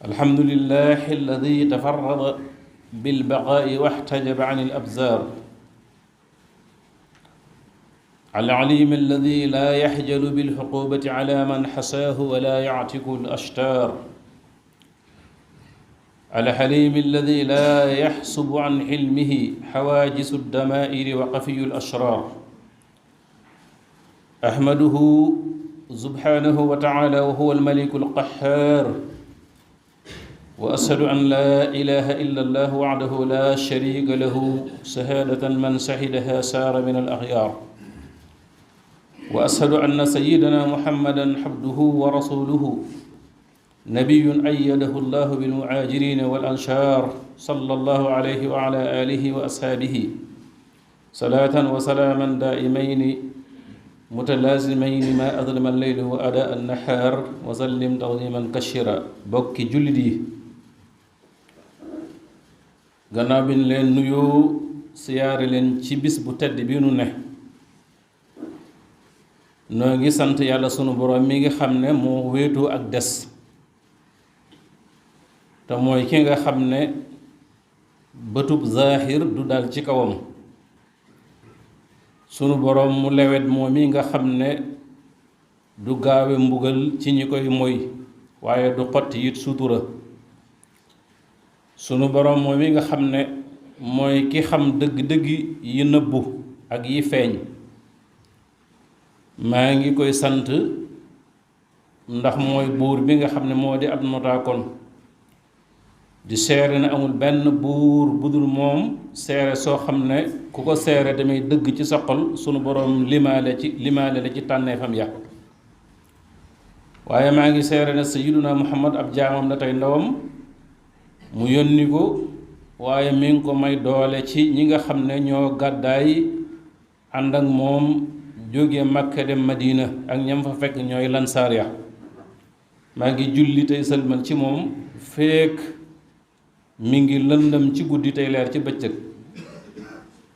الحمد لله الذي تفرد بالبقاء واحتجب عن الأبزار، العليم الذي لا يحجل بالعقوبة على من حساه ولا يعتق الأشتار، الحليم الذي لا يحسب عن حلمه حواجز الدمائر وقفي الأشرار. أحمده سبحانه وتعالى وهو الملك القهار، وأشهد أن لا إله إلا الله وحده لا شريك له شهادة من شهدها سار من الأخيار، وأشهد أن سيدنا محمدا عبده ورسوله نبي أيده الله بالمهاجرين والأنصار صلى الله عليه وعلى آله وأصحابه صلاة وسلاما دائمين متلازمين ما أظلم الليل وأداء النهار وسلم تسليما كثيرا. bokki jullit yi, gannaaw bi ñu leen nuyoo siyaare leen ci bis bu tedd bi nu ne, noo ngi sant yàlla sunu borom mi nga xam ne moo wéetoo ak des, te mooy ki nga xam ne bëtub zaahir du dal ci kawam. sunu borom mu lewet moom mi nga xam ne du gaawe mbugal ci ñi koy moy, waaye du xotti it sutura. sunu borom moom mi nga xam ne mooy ki xam dëgg-dëgg yi nëbbu ak yi feeñ, maa ngi koy sant ndax mooy buur bi nga xam ne moo di ab notaakoon, di seere ne amul benn buur budul moom, seere soo xam ne ku ko seere damay dëgg ci sa xol, sunu borom limaale la ci tànneefam ya. waaye maa ngi seere ne sayyiduna Muhammad ab jaamam la tey ndawam, mu yónni ko, waaye mi ngi ko may doole ci ñi nga xam ne ñoo gàddaay ànd ak moom jóge Makka dem Madina, ak ñam fa fekk ñooy lansaar ya. maa ngi julli tey sëlmal ci moom feek mi ngi lëndëm ci guddi tey leer ci bëccëg,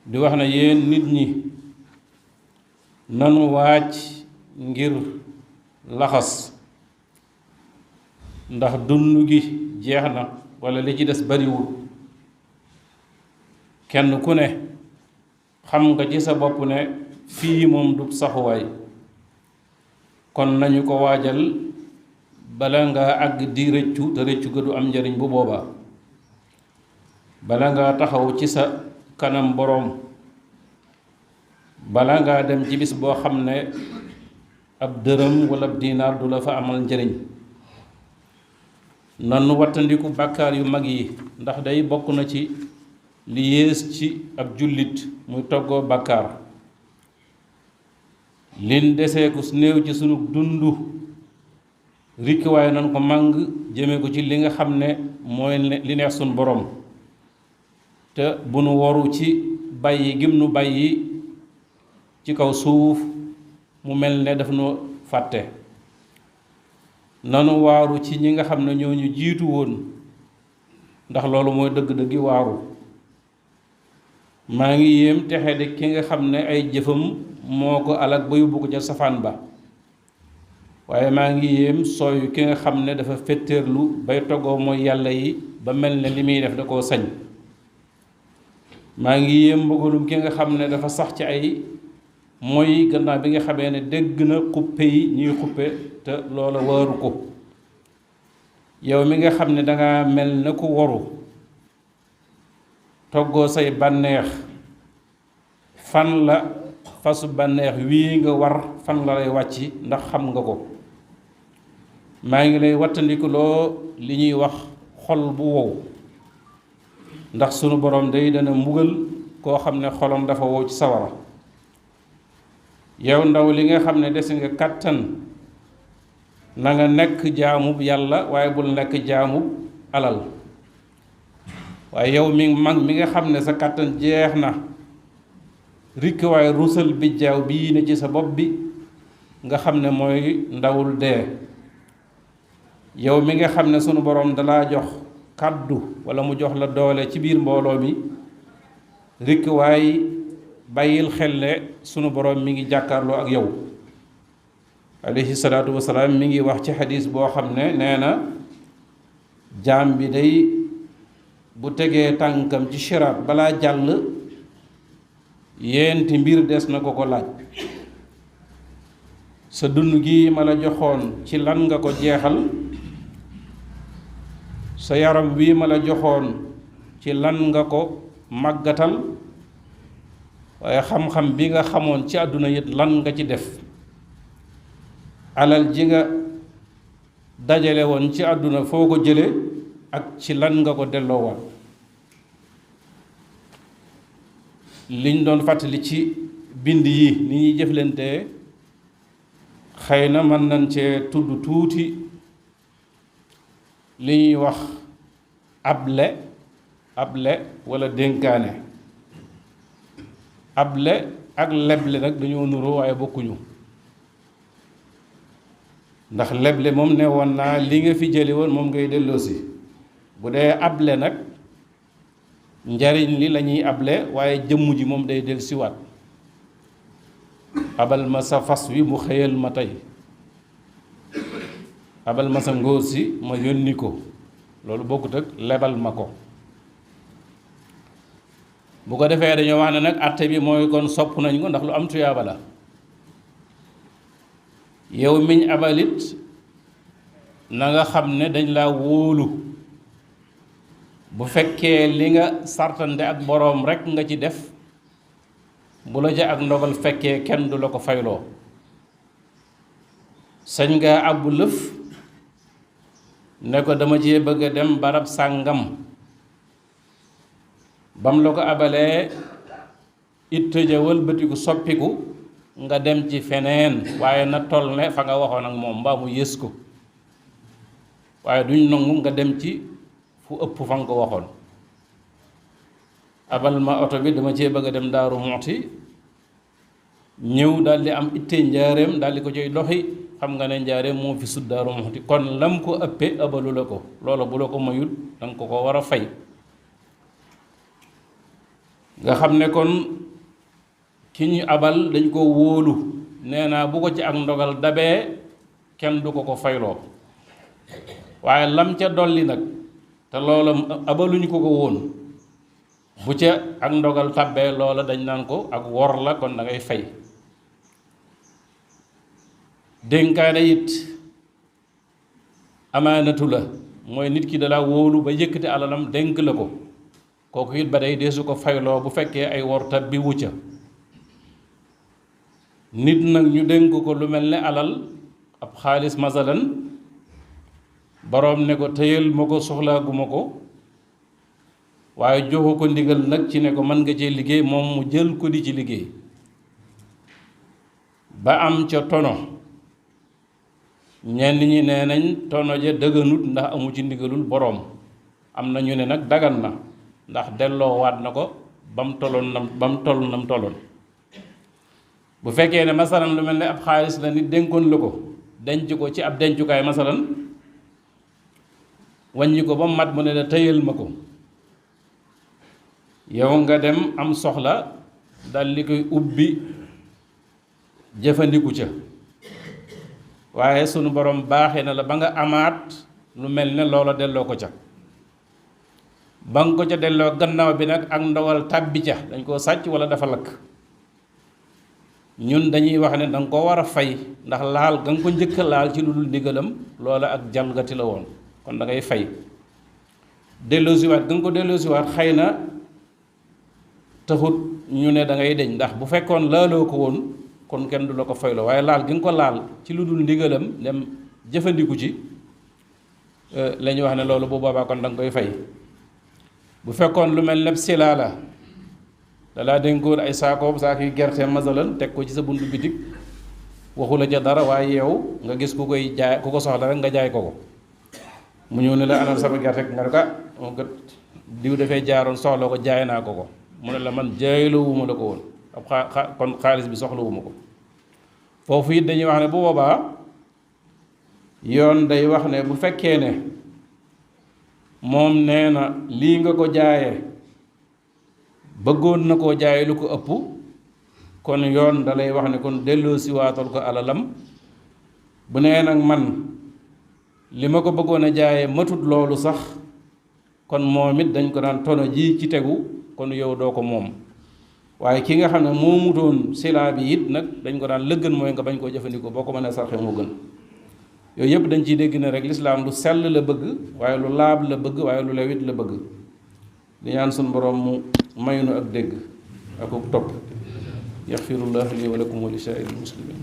di wax na yéen nit ñi nanu waaj ngir laxas, ndax dund gi jeex na walla li ci des bariwul. kenn ku ne xam nga ci sa bopp ne fii moom du saxuwaay, kon nañu ko waajal bala nga àgg di rëccu, te rëccu ga du am njariñ bu boobaa. bala nga taxaw ci sa kanam boroom, bala ngaa dem ci bis boo xam ne ab dërëm wala ab diinaar du la fa amal njariñ. nanu wattandiku bàkkaar yu mag yi, ndax day bokk na ci li yées ci ab jullit muy toggoo bàkkaar. lin deseeku néew ci sunu dundu rikk waaye nan ko màng jëme ko ci li nga xam ne mooy li neex sunu borom, te bu nu waru ci bàyyi gim nu bàyyi ci kaw suuf mu mel ne daf nu fàtte. nanu waaru ci ñi nga xam ne ñoo ñu jiitu woon, ndax loolu mooy dëgg-dëggi waaru. maa ngi yéem texe de ki nga xam ne ay jëfam moo ko alak ba yóbbu ko ca safaan ba, waaye maa ngi yéem sooyu ki nga xam ne dafa fetteerlu bay toggoo mooy yàlla yi ba mel ne li muy def da koo sañ. maa ngi yéem mbugalum ki nga xam ne dafa sax ci ay mooy gannaaw bi nga xamee ne dégg na xuppe yi ñuy xuppe te loola waaru ko. yow mi nga xam ne danga mel ne ku waru toggoo say bànneex, fan la fasu bànneex wii nga war fan la lay wàcc, ndax xam nga ko. maa ngi lay wattandikuloo li ñuy wax xol bu wow, ndax sunu borom day dana mbugal koo xam ne xolam dafa wow ci sawara. yow ndaw li nga xam ne des nga kàttan, na nga nekk jaamub yàlla waaye bul nekk jaamub alal. waaye yow mi mag mi nga xam ne sa kàttan jeex na, rikk waaye rusal bijjaaw bii ne ci sa bopp bi nga xam ne mooy ndawul dee. yow mi nga xam ne sunu borom dalaa jox kàddu walla mu jox la doole ci biir mbooloo mi, rikk waay bàyyil xel ne sunu borom mi ngi jàkkaarloo ak yow. alayhi salaatu wasalaam mi ngi wax ci xadis boo xam ne nee na jaam bi day bu tegee tànkam ci siraat balaa jàll yenti mbir des na ko ko laaj. sa dund gi ma la joxoon ci lan nga ko jeexal, sa yaram wi ma la joxoon ci lan nga ko màggatal, waaye xam-xam bi nga xamoon ci àdduna yit lan nga ci def, alal ji nga dajale woon ci àdduna foo ko jële ak ci lan nga ko delloowaat. liñ doon fàttali ci bind yi ni ñuy jëflante xëy na mën nañ cee tudd tuuti li ñuy wax able walla dénkaane. able ak leble nag dañoo nuroo waaye bokkuñu, ndax leble moom ne woon naa li nga fi jëli woon moom ngay delloosi. bu dee able nag njariñ li lañuy able waaye jëmm ji moom day del siwaat. abal ma sa fas wi mu xëyal ma tey, abal ma sa ngóor si ma yónni ko, loolu bokkut ak lebal ma ko. bu ko defee dañoo wax ne nag àtte bi mooy kon sopp nañ ko ndax lu am tuyaaba la. yow miñ abalit na nga xam ne dañ laa wóolu. bu fekkee li nga sartante ak boroom rekk nga ci def, bu la ja ak ndogal fekkee kenn du la ko fayloo. sañ nga àbbu lëf ne ko dama ci bëgg a dem barab sàngam, bam la ko abalee it tëja wëlbatiku soppiku nga dem ci feneen, waaye na toll ne fa nga waxoon ak moom mbaa mu yées ko, waaye duñ nangu nga dem ci fu ëpp fa nga ko waxoon. abal ma oto bi dama cee bëgg a dem Daaru Muxti, ñëw daldi am itte njaareem daldi ko coy doxi, xam nga ne njaareem moo fi sut Daaru Muxti, kon lam ko ëppe abalu la ko, loola bu la ko mayul danga ko war a fay. nga xam ne kon ki ñu abal dañ ko wóolu, nee naa bu ko ci ak ndogal dabee kenn du ko ko fayloo, waaye lam ca dolli nag te loola abaluñu ko ko woon, bu ca ak ndogal tàbbee loola dañ naan ko ak wor la, kon da ngay fay. dénkaane it amaanatu la, mooy nit ki dalaa wóolu ba yëkkati alalam dénk la ko, kooku it ba day deesu ko fayloo bu fekkee ay wor tabbi wu ca. nit nag ñu dénk ko lu mel ne alal, ab xaalis masalan, boroom ne ko tëyal ma ko soxlaaguma ko, waaye joxu ko ndigal nag ci ne ko mën nga cee liggéey, moom mu jël ko di ci liggéey ba am ca tono. ñenn ñi nee nañ tono ja dëgganut ndax amu ci ndigalul boroom, am na ñu ne nag dagan na ndax delloo waat na ko ba mu toll nam tolloon. bu fekkee ne masalan lu mel ne ab xaalis la nit dénkoon la ko, denc ko ci ab dencukaay masalan, wàññi ko ba mu mat mu ne la tëyal ma ko, yow nga dem am soxla dal li koy ubbi jëfandiku ca, waaye sunu borom baaxee na la ba nga amaat lu mel ne loola delloo ko ca. ba nga ko ca delloo gannaaw bi nag ak ndawal tàbbi ca, dañ koo sàcc walla dafa lakk, ñun dañuy wax ne danga ko war a fay, ndax laal ga nga ko njëkk laal ci lu dul ndigalam loola ak jalgati la woon, kon da ngay fay. delloosiwaat ga nga ko delloosiwaat xëy na taxut ñu ne da ngay deñ, ndax bu fekkoon laaloo ko woon kon kenn du la ko fayloo, waaye laal gi nga ko laal ci lu dul ndigalam dem jëfandiku ci la ñuy wax ne loolu bu boobaa kon da nga koy fay. bu fekkoon lu mel ne silaa la, dalaa dénkoon ay saako yu gerte masalan teg ko ci sa buntu bitig, waxu la ca dara, waaye yow nga gis ku koy jaay, ku ko soxla rek nga jaay ko ko, mu ñëw ne la anal sama gerte nga ne ko diw dafay jaaroon soxla ko, jaay naa ko ko, mu ne la man jaaylowuma la ko woon, ab kon xaalis bi soxlawuma ko. foofu it dañuy wax ne bu boobaa yoon day wax ne bu fekkee ne moom nee na lii nga ko jaayee bëggoon na koo jaay lu ko ëpp, kon yoon da lay wax ne kon delloo si waatal ko alalam. bu nee nag man li ma ko bëggoon a jaayee matut loolu sax, kon moom it dañ ko daan tono ji ci tegu kon yow doo ko moom waaye ki nga xam ne moomutoon silaa bi it nag dañ ko daan lëggan mooy nga bañ koo jëfandikoo boo ko mënee sarxe moo gën yooyu yëpp dañ ciy dégg ne rek lislaam lu sell la bëgg waaye lu laab la bëgg waaye lu lewit la bëgg di ñaan sun borom mu maynu ak dégg ak topp yaxfirullahu li wa lakum wa li saa'iril muslimin